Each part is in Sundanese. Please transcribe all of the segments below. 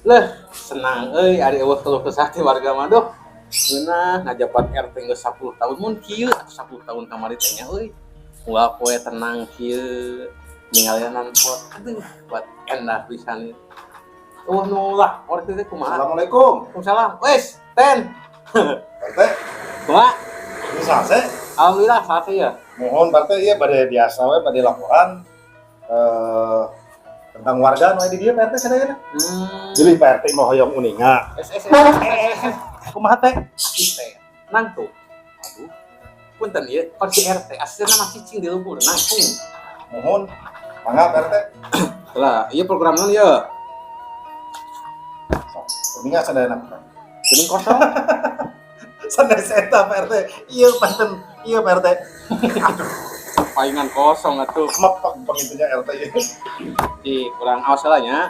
Leh, senang euy, ari euweuh keluh kesah ti warga mah, duh. Ngeunah ngajabat RT geus 10 tahun mun kieu atuh, 10 tahun kamari teh nya euy. Unggal poe tenang kieu, ningalian pot. Aduh, buat endah pisan ieu. Euweuh nu lapor teh kumaha? Assalamualaikum. Waalaikumsalam. Wes, Ten. Pak RT, Kumaha? Ini sase. Alhamdulillah sase ya. Mohon, Pak RT, iya pada biasa we pada laporan tentang warga nu aya di dieu, Pak RT, sadayana. Jadi Pak RT mau hoyong uninga. S S S S S. Kumaha teh? Asisten. Nangtung. Aduh. Punten ieu, kursi RT asisten mah cicing di luhur, nangtung. Mohon. Mangga, Pak RT. Lah, ieu program naon ieu? Sok, uninga sadayana. Geuning kosong. Sanes eta, Pak RT. Iya panten, iya, Pak RT. Palingan kosong atuh. Mepek pangintunya RT ieu. Di kurang awas lah nya.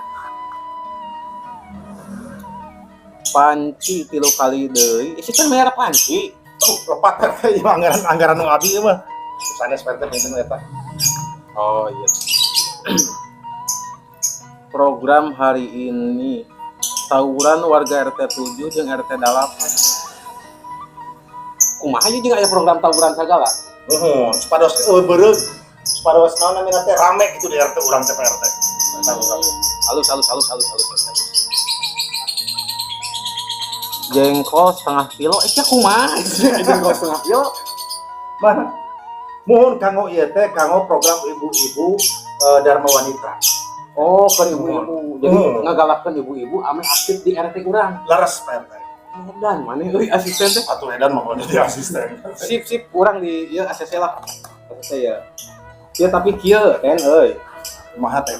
Panci 3 kali deui. Isi kan bayar panci. Tuh, lepat, RT, ieu anggaran-anggaran nu abi ieu mah. Sanes, Pak RT, panginten eta. Oh iya. Program hari ini tawuran warga RT 7 jeung RT 8. Kumaha ieu jeung aya program tawuran sagala? Muhun, supados eueuh beureug. Supados naon namina teh, rame gitu di RT urang teh, Pak RT. Tawuran. Halus, halus, halus, halus, halus, halus. Jengkol setengah kilo, eh ya kumaha? Jengkol setengah kilo. Mana? Mohon, kanggo ieu teh kanggo program ibu-ibu Dharma Wanita. Oh, ke ibu-ibu. Jadi ngagalakkeun ibu-ibu ame aktif di RT urang. Leres, Pak RT. Edan mana euy asisten teh? Atuh edan mah jadi asisten. Sip, sip, urang di ieu ACC lah. ACC ya. Ya tapi kieu ten euy. Kumaha teh?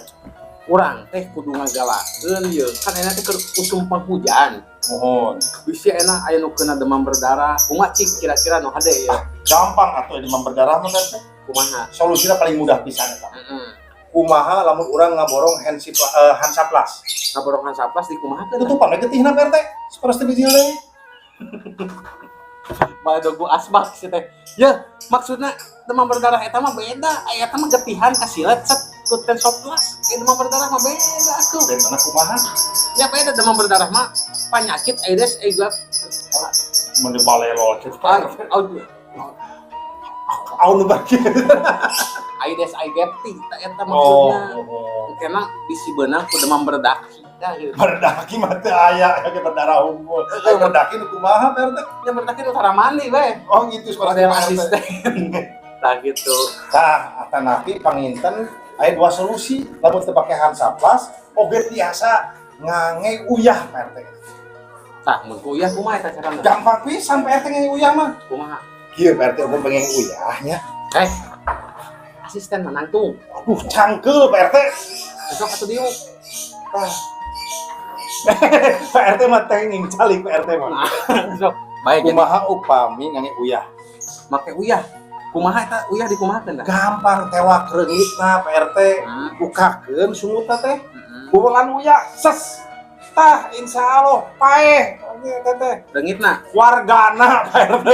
Urang teh kudu ngagalakeun ieu. Kan enak teh keur usum panghujan. Mohon. Bisi enak aya nu kena demam berdarah. Kumaha cik kira-kira nu hade ya? Gampang atuh demam berdarah mah, Pak RT. Kumaha? Solusina paling mudah pisan eta. Heeh. Kumaha lamun urang ngaborong Hansaplast? Ngaborong Hansaplast di kumaha? Tutupan we getihna, Pak RT. Sapertos teu bijil deui. Badogu asbak sih teh. Ya, maksudnya demam berdarah eta mah beda. Aya eta mah getihan kasilet set ku Tensoplast. Eh, demam berdarah mah beda atuh. Bentana kumaha? Ya beda, demam berdarah mah penyakit Aedes aegypti. Mun di balelo kitu. Ah, oh, Aun nu bagi. Aedes aegypti eta eta Oh. maksudnya. Karena bisi beunang ku demam berdaki. Dah gitu. Berdaki mah teu aya, ya berdarah unggul. Eh, berdaki nu kumaha, Pak RT? Ya berdaki nu tara mandi we. Oh gitu, sekolah Model asisten. Tah gitu. Tah, atanapi panginten aya dua solusi. Lamun teu pake Hansaplast, oge tiasa ngange uyah, Pak RT. Tah, mun ku uyah kumaha eta carana? Gampang pisan, Pak RT, ngange uyah mah. Kumaha? Kieu, Pak RT, upami pengen uyah nya. Eh, asisten mah nangtung. Aduh, cangkeul, Pak RT. Besok atuh diuk. Tah. Pak RT mah teh calik, Pak RT mah. Nah, sok. Baik, jadi Kumaha upami ngange uyah? Make uyah. Kumaha eta uyah dikumahakeun dah? Gampang, tewak reungitna, Pak RT. Bukakeun sungutna teh. Bulan uyah, ses. Tah, insya Allah paeh teh teh. Reungitna Wargana, Pak RT.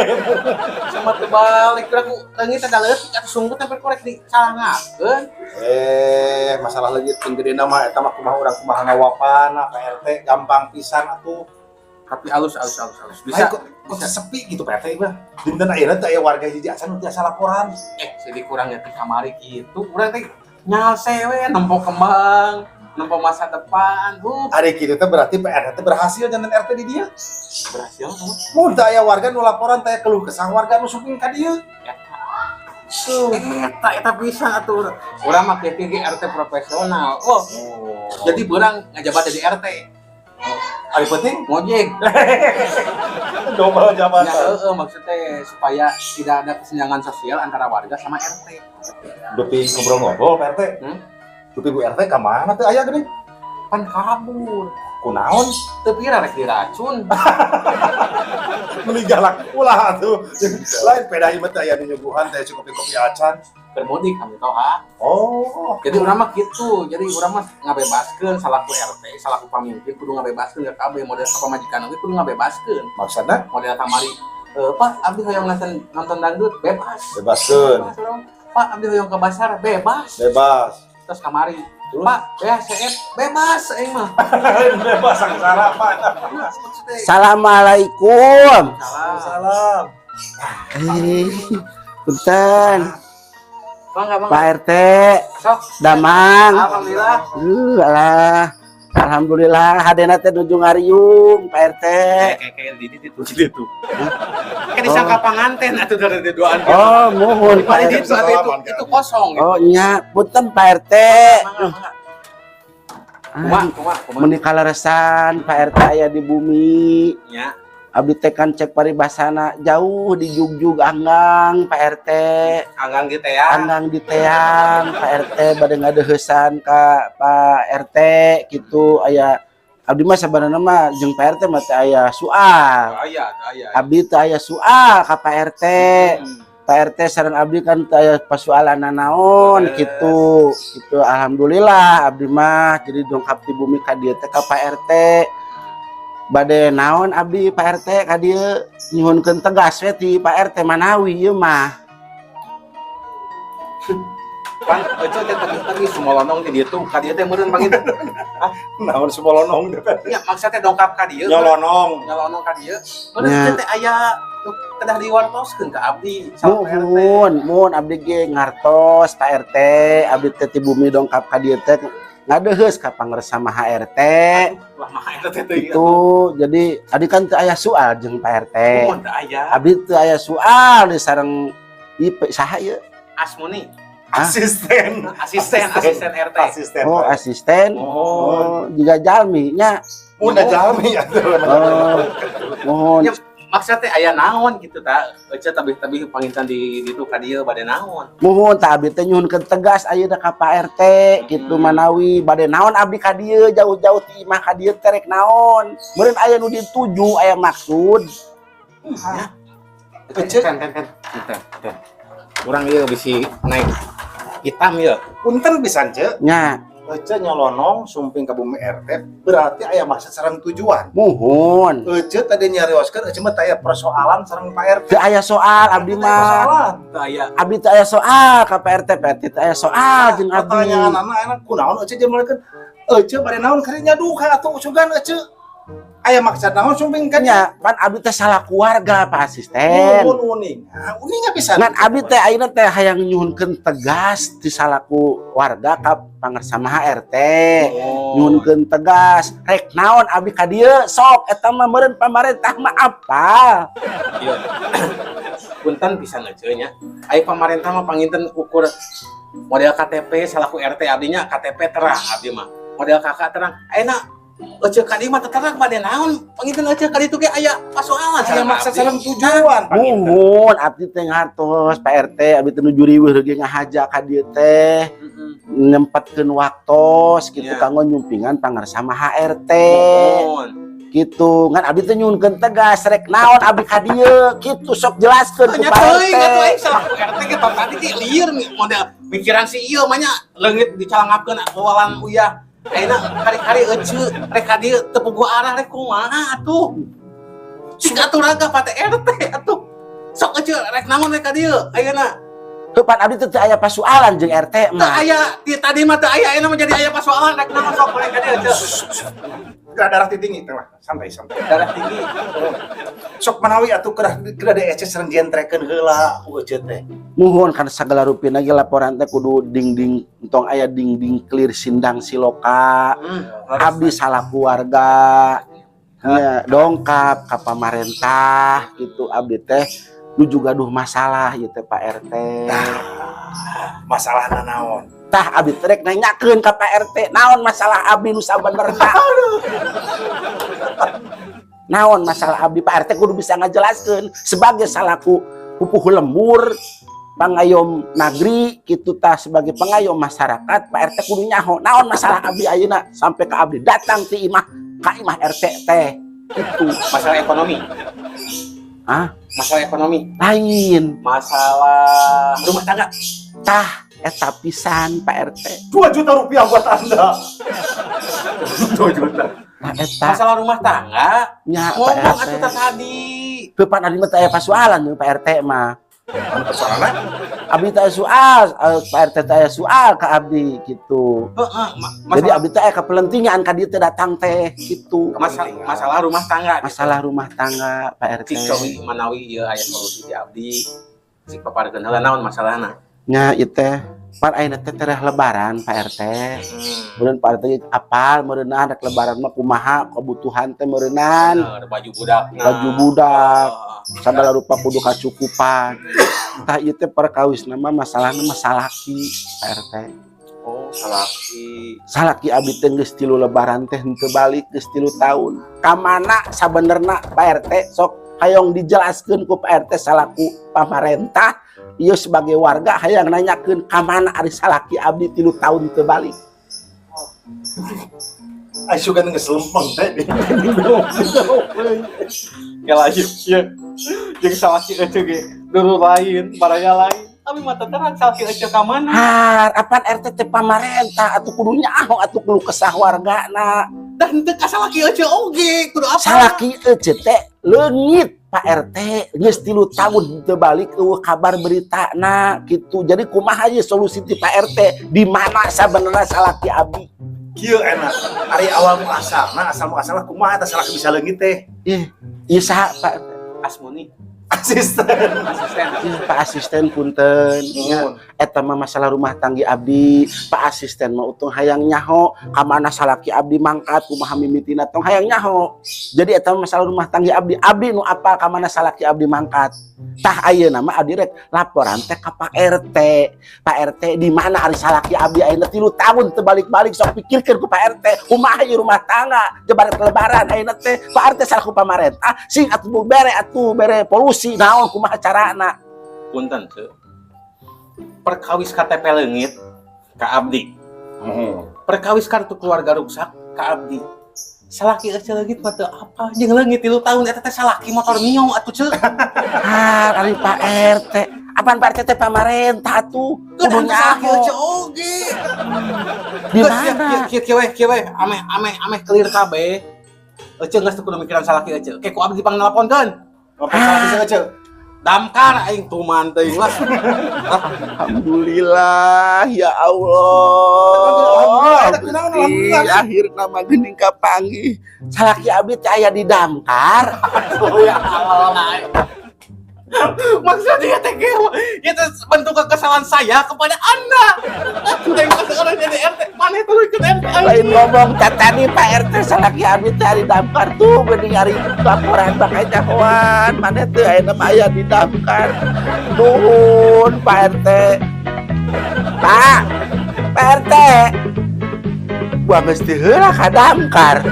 Sama terbalik kira ku reungit ada leutik atuh sunggut sampai korek di salangakeun. Eh, masalah lagi ting gede nama eta mah kumaha urang, kumaha ngawapana, Pak RT, gampang pisan atuh. Tapi alus, alus, alus, alus. Bisa Bisa. Kok, kok sepi gitu, Pak RT mah. Dinten ayeuna teh aya warga hiji acan nu tiasa laporan. Eh, jadi kurangnya ti kamari gitu. Urang teh nyalse we nempo kembang, nempo masa depan. Ari kitu teh berarti Pak RT teh berhasil janten RT di dieu. Berhasil kamu. Mun teu aya warga nu laporan teh, keluh kesah warga nu sumping ka dieu. Tuh, eta eta bisa atuh. Urang mah kieu ge RT profesional. Oh, Oh. jadi beurang ngajabat jadi RT. Ari penting Ngojek. Double jabatan. Ya, heeh, maksudnya supaya tidak ada kesenjangan sosial antara warga sama RT. Dupi ngobrol-ngobrol, Pak RT. Hmm? Dupi Bu RT ka mana teh aya geuning? Pan kabur. Kunaon? Teu pira rek diracun. Meuni galak ulah atuh. Lain peda ieu mah teh aya nu nyuguhan teh kopi-kopi acan. Bermudik kami tahu ha. Oh. Jadi urang mah gitu. Jadi urang mah ngabebaskeun salaku RT, salaku pamimpin kudu ngabebaskeun ka kabeh, model ka pamajikan oge kudu ngabebaskeun. Maksudna? Model kamari, eh, "Pak, abdi hoyong nonton nonton dangdut," bebas. Bebaskeun. Bebas urang. "Pak, abdi hoyong ke pasar," bebas. Bebas. Terus kamari Terus? Pak, BHCF bebas aing mah. Bebas sangsara, Pak. Maksudnya Assalamualaikum. salah. Salam. Eh, punten, Mangga, mangga. Pak RT, Sok. Damang. Alhamdulillah. Alah. Alhamdulillah hadena teh nuju ngariung, Pak RT. Kayak kayak di itu gitu. Kan disangka panganten atuh dari duaan. Oh, mohon Pak Di RT. itu atuh itu kosong gitu. Oh, nya, punten Pak RT. Mangga, mangga. Kumaha, kumaha, kumaha. Meni kaleresan Pak RT aya di bumi. Nya. Abdi teh kan cek paribasana jauh di jugjug anggang, Pak RT. Anggang gitu ya. Anggang di teang, Pak RT, bade ngadeuheusan ka Pak RT gitu. Aya abdi mah sabarana mah jeung Pak RT mah teu aya soal. Aya, aya. Abdi teu aya soal ka Pak RT. Pak RT sareng abdi kan teu aya pasualan naon gitu gitu. Alhamdulillah abdi mah jadi dongkap di bumi ka dieu teh ka Pak RT. Bade naon abdi, Pak RT, ka dieu nyuhunkeun tegas we ti Pak RT manawi ieu mah. Pan ece teh tadi sumolonong di dieu tuh ka dieu teh meureun panggil. Naon sumolonong teh? Ya maksudnya dongkap ka dieu. Nyolonong. Nyolonong ka dieu. Meureun Nya. Teh aya nu kedah diwartoskeun ka abdi sama Pak RT. Muhun, muhun, abdi ge ngartos, Pak RT, abdi teh ti bumi dongkap ka dieu teh ngadeuheus ka pangersa Maha RT. Lah mah eta teh teuing. Itu jadi abdi kan teu aya soal jeung Pak RT. Muhun teu aya. Abdi teu aya soal di sareng ieu saha ieu? Asmuni. Ah. Asisten. Asisten, asisten RT. Asisten. Oh, asisten. Oh. Oh, juga jalmi nya. Udah jalmi atuh. Oh. Mohon. Ya, maksudnya aya naon gitu ta. Ece tabih-tabih pangintan di ditu ka dieu bade naon. Muhun, tah abdi teh nyuhunkeun tegas ayeuna ka Pak RT gitu, manawi bade naon abdi ka dieu jauh-jauh ti imah ka dieu teh rek naon. Meureun aya nu dituju, aya maksud. Ece kan kan kan. Kan, kan. Urang ieu bisi naik hitam ya. Punten pisan, Ce. Nya. Ece nyolonong sumping ka bumi RT berarti aya maksud sareng tujuan. Muhun. Ece tadi nyarioskeun ece mah teu aya persoalan sareng Pak RT. Teu aya soal abdi Teu aya mah. persoalan. Teu aya. Abdi teu aya soal ka Pak RT, Pak RT teu aya soal jeung abdi. Pertanyaan anak enak kunaon ece jeung mulikeun ece bade naon karinya duka atuh sugan ece aya maksud naon sumping ka Nya, pan abdi teh salah keluarga, Pak Asisten. Nuhun uning. Nah, uningnya pisan. Ngan abdi teh ayeuna teh hayang nyuhunkeun tegas ti salaku warga ka pangersa Maha RT. Oh. Nyuhunkeun tegas, rek naon abdi ka dieu sok eta mah meureun pamarentah mah apa? Iya. Punten pisan ece nya. Ai pamarentah mah panginten ukur model KTP salaku RT abdinya KTP terang abdi mah. Model KK terang. Ayeuna ece ka dieu mah teu terang bade naon. Panginten ece ka ditu ge aya pasoalan Aya sareng maksud abdi. sareng tujuan panginten. Muhun, abdi teh ngartos, Pak RT, abdi teh nuju riweuh ge ngahaja ka dieu teh nyempetkeun waktos gitu kanggo nyumpingan pangersa Maha RT. Muhun. Gitu ngan abdi teh nyuhunkeun tegas rek naon abdi ka dieu gitu, sok jelaskeun ku Nya Pak teuing RT. Atuh aing salaku RT ge tadi ge lieur nih model mikiran si ieu mah nya leungit dicalangapkeun bawalan uyah. Ayeuna kari-kari ece rek ka dieu teu puguh arah rek kumaha atuh. Cik atuh raga Pak RT atuh. Sok ece rek naon rek ka dieu ayeuna. Heuh, pan abdi teh teu aya pasualan jeung RT Teu mah. Aya ti tadi mah teu aya, ayeuna mah jadi aya pasoalan rek naon sok rek ka dieu ece. Kedah darah tinggi teh lah, santai santai. Darah tinggi. Sok manawi atuh kedah kedah de ece sareng jentrekeun heula ku ece teh. Muhun, kan sagala rupina ge laporan teh kudu dingding entong aya dingding clear sindang siloka. Abdi salaku warga nya dongkap ka pamarentah gitu, abdi teh nuju gaduh masalah ieu teh, Pak RT. Masalahna naon? Tah, abdi teh rek nanyakeun ka Pak RT naon masalah abdi nu sabenerna. Naon masalah abdi, Pak RT kudu bisa ngajelaskeun sebagai salaku pupuhu lembur pangayom nagri kitu tah, sebagai pengayom masyarakat Pak RT kudu nyaho naon masalah abdi ayeuna sampai ke abdi datang ti imah ka imah RT teh itu. Masalah ekonomi. Ah? Masalah ekonomi. Lain. Masalah rumah tangga. Tah, eta pisan, Pak RT. 2 juta rupiah buat Anda. 2 juta. Nah, eta. Masalah rumah tangga. Nya, Pak Ngomong RT. Atuh tah tadi. Teu, pan abdi mah teu aya pasualan jeung Pak RT mah. Anu persoalanna? Abdi teh soal, Pak RT teh aya soal ka abdi gitu. Heeh, Jadi masalah abdi teh aya kepentingan ka dieu teh datang teh gitu. Masalah rumah tangga gitu. Masalah rumah tangga, Pak RT. Cik cobi manawi ieu aya solusi di abdi. Cik paparkeun heula naon masalahna. Nya ieu teh pan ayeuna teh tereh lebaran, Pak RT. Meureun Pak RT apal meureunna rek lebaran mah kumaha kebutuhan teh meureunan. Bener, baju budak. Baju budak. Segala rupa kudu kacukupan. Tah, ieu teh perkawisna mah masalahna mah salaki, Pak RT. Oh, salaki. Salaki abdi teh geus 3 lebaran teh henteu balik, geus 3 tahun. Ka mana sabenerna, Pak RT? Sok hayang dijelaskeun ku Pak RT salaku pamarentah. Ieu sebagai warga hayang nanyakeun ka mana ari salaki abdi 3 tahun teu balik. Ai sugan geus lempeng teh. Ya lanjut ya. Jeung salaki ece ge dulu lain, baraya lain. Tapi mata terang salaki ece ka mana? Har, apan RT teh pamarentah atuh kudu nyaho atuh kudu kesah wargana. Dan teu ka salaki ece oge, kudu apa? Salaki ece teh leungit, Pak RT, geus 3 tahun teu balik, euweuh kabar beritana gitu. Jadi kumaha ieu solusi ti Pak RT, di mana sabenerna salaki abdi? Kieu enak. Ari awal muasalna, asal muasalna kumaha eta salaki bisa leungit teh? Ih, ieu saha, Pak? Asmuni. Asisten. Asisten. Ih, Pak Asisten, punten nya, eta mah masalah rumah tangga abdi. Pak Asisten mah utung hayang nyaho ka mana salaki abdi mangkat, kumaha mimitina, tong hayang nyaho. Jadi eta mah masalah rumah tangga abdi, abdi nu apal ka mana salaki abdi mangkat. Tah, ayeuna mah abdi rek laporan teh ka Pak RT. Pak RT, di mana ari salaki abdi ayeuna 3 tahun teu balik-balik? Sok pikirkeun ku Pak RT kumaha ieu rumah tangga, jebar lebaran ayeuna teh. Pak RT salaku pamarentah sing atuh bere atuh bere polusi naon, kumaha carana? Punten, Ceu. Perkawis KTP leungit ka abdi. Perkawis kartu keluarga rusak ka abdi. Salaki ece leungit mah teu apa jeung leungit 3 tahun eta teh salaki motor Mio atuh, Ceu. Ah, ari Pak RT. Apaan Pak RT teh pamarentah tuh? Kudu Kudu salaki nyaho. Ece oge. Di Geus, mana? Kieu kieu we, kieu we, ameh ameh ameh clear kabeh. Ece geus teu kudu mikiran salaki ece. Ke ku abdi pang nelponkeun. Apa salaki sih ece? Damkar aing tuman teuing lah. Alhamdulillah, ya Allah. Alhamdulillah, alhamdulillah. Gusti, akhirna mah geuning kapanggih. Salaki abdi teh aya di damkar. Aduh, ya Allah. Maksudnya teh kieu, itu bentuk kekesalan saya kepada Anda. Yang sekarang jadi RT, mana itu ikut RT? Lain ngomong teh tadi Pak RT salaki abdi teh ari damkar tuh geuning ari laporan bakal nyahoan mana teh ayeuna mah aya di damkar. Nuhun, Pak RT. Pak, Pak RT. Gua mesti heula ka damkar.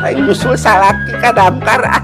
Aing nyusul salaki ka damkar ah.